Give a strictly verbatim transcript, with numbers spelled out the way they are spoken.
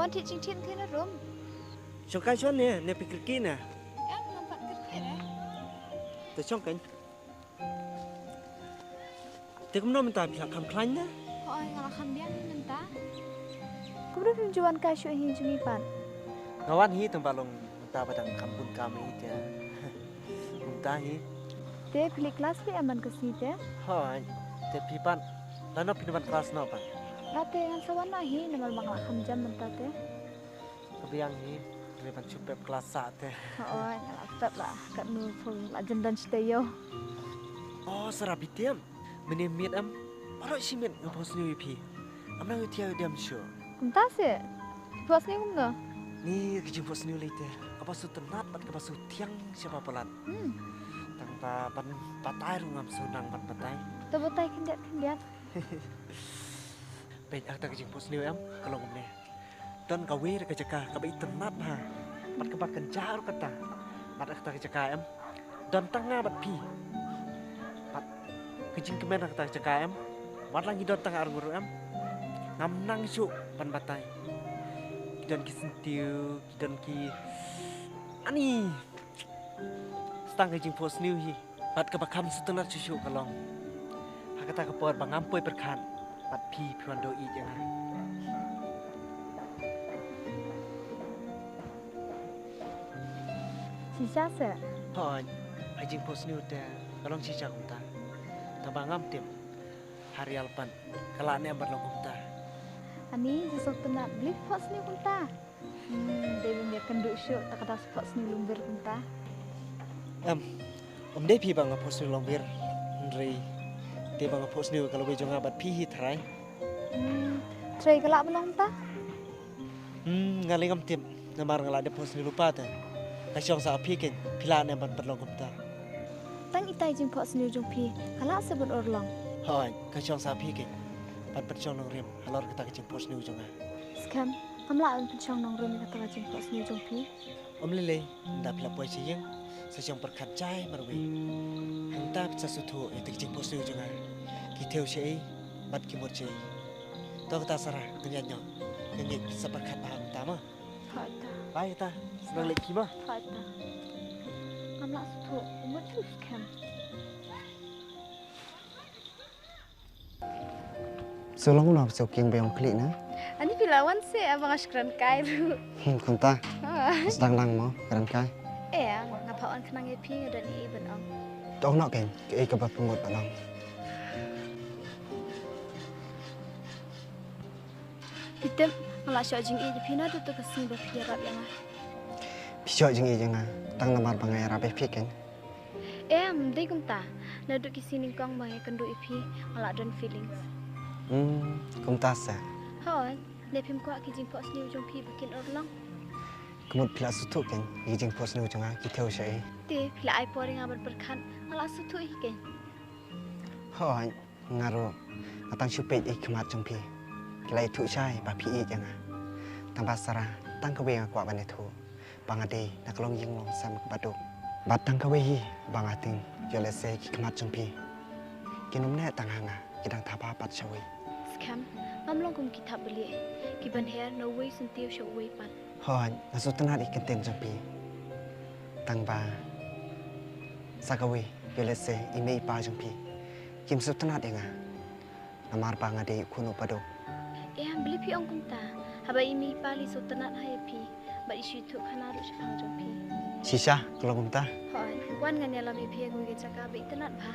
Wan thied jingthied thied na room. Shong kai shon ne, ne phi kyrkieh ne. Em, ngam pat kyrkieh re. Te shong kan. Te kumno mynta phi la kham khlaiñ ne? Hooid, nga la kham biang hi mynta. Kumno phim ju wan kai shuh hi jong ngi pat? Nga wan hi tang ba long mynta ba dang kham bun kam hi te. Mynta hi. Te phi leit klas phi em man ka sngi te? Hooid, te phi pat. Lano phin wan klas noh pat? Nga te ngan sa wan noh hi namar ba nga la kham jam mynta te. Ka biang hi, re ban shu pep klas sah te. Hooid, nga la pep la, katno phi la jan don shatei ïoh. Oh, Sara, phi tip. Mynne miet em, baroh shi miet nga phohsniew ïa phi. Ngam nang ïohthiah ïoh diam shuh. Kumta se, phi phohsniew kumno? Ni ka jingphohsniew lei te, kaba sngewtynnat bad kaba sngewthiang shaba palat. Hmm. Tang ba ban batai ruh ngam sngewdang ban batai. To batai khyndiat khyndiat. Peit ha kata ka jingphohsniew em, ka long kumne. Don kawei ka jaka kaba itynnat bha. Bad kaba kynjah ruh kata. Bad ha kata ka jaka em, don tang nga bad phi. Bad ka jingkmen ha kata ka jaka em, wat la ngi don tang arngut ruh em, ngam nang shuh ban batai. Ki don ki syntiew, ki don ki, ani. Sa tang ka jingphohsniew hi. Bad kaba kham sngewtynnat shuh shuh ka long, ha kata ka por ba ngam poi pyrkhat bad phi, phi wan duh ïeit ïa nga. Shisha se? Hooid, ha jingphohsniew te ka long shisha kumta. Tang ba ngam tip, ha rial pat ka lah ne em ban long kumta. Ani, jingsngewtynnat, balei phi phohsniew kumta? Hmm, dei ban ïakynduh shuh, ta ka dei sa phohsniew lum wir kumta. Em, ym dei phi ba nga phohsniew lum wir, hynrei dei ba nga phohsniew ïa ka lawei jong nga bad phi hi tharai. Hmm, tharai ka lah ban long kumta? Hmm, nga lei ngam tip, namar nga la dep phohsniew lypa te. Ka shong sa ha phi kein, phi lah ne em ban pynlong kumta. Tang itai jingphohsniew jong phi, ka lah sa ban urlong? Hooid, ka shong sa ha phi kein, ban pynshong nongrim halor kata ka jingphohsniew jong nga. Skhem, ngam lah ban pynshong nongrim ïa kata ka jingphohsniew jong phi. Ym lei lei, ynda phi la poi sha ïing, sa shong pyrkhat jai marwei. Hangta phin sa sngewthuh ïa kata ka jingphohsniew jong nga. Ki thew shaei bad ki mut shaei. To kata Sara, ngin ïaid noh. Nga ngeit phin sa pyrkhat bha kumta mo. Hooid ta. Bye ta. Sngewbha leit ki mo. Hooid ta. Ngam lah sngewthuh, mut shu skhem. Shu long noh shu king ba ong khlieh na. Ani phi la wan se, ba nga shu kren kai ruh. Hmm, kumta. Ha. Sdang dang mo kren kai. Eh, nga phah wan khnang ïa phi, nga don ei ei ban ong. To ong noh kein, kaei kaba phi mut ban ong. Phi tip, nga la shoh jingïeit ïa phi naduh tu ka sngi ba phi ïarap ïa nga. Phi shoh jingïeit ïa nga tang namar ba nga ïarap ïa phi kein? Em, ym dei kumta. Naduh ki sngi nyngkong ba nga ïakynduh ïa phi, nga la don feelings. Hmm, kumta se. Hooid, ne phim kwah ki jingphohsniew jong phi ba kin urlong? Ka mut phi la sngewthuh kein ïa ki jingphohsniew jong nga ki thew shaei. Te phi la ai por ïa nga ban pyrkhat, nga la sngewthuh hi kein. Hooid. Nga ruh nga tang shu peit ïa ki khmat jong phi, ki la ïathuh shai ba phi ïeit ïa nga. Tang ba Sara, tang kawei nga kwah ban ïathuh, ba nga dei na ka longïing longsem kaba duk. Bad tang kawei hi ba nga tieng, ïoh lehse ki khmat jong phi kin ym neh tang ha nga, ki dang thaba pat shawei. Skhem, ngam long kum ki thapbalieh, ki ban her na uwei syntiew sha uwei pat. Hooid, nga sngewtynnat ïa ka ktien jong phi. Tang ba sa kawei, ïoh lehse i mei i pa jong phi kim sngewtynnat ïa nga namar ba nga dei u khun u baduk. Em, balei phi ong kumta? Haba i mei i pa lei sngewtynnat ha ïa phi, bad i shu ïathuh khana ruh shaphang jong phi. Shisha ka long kumta? Hooid, wan ngan ïalam ïa phi ha kawei ka jaka ba itynnat bha.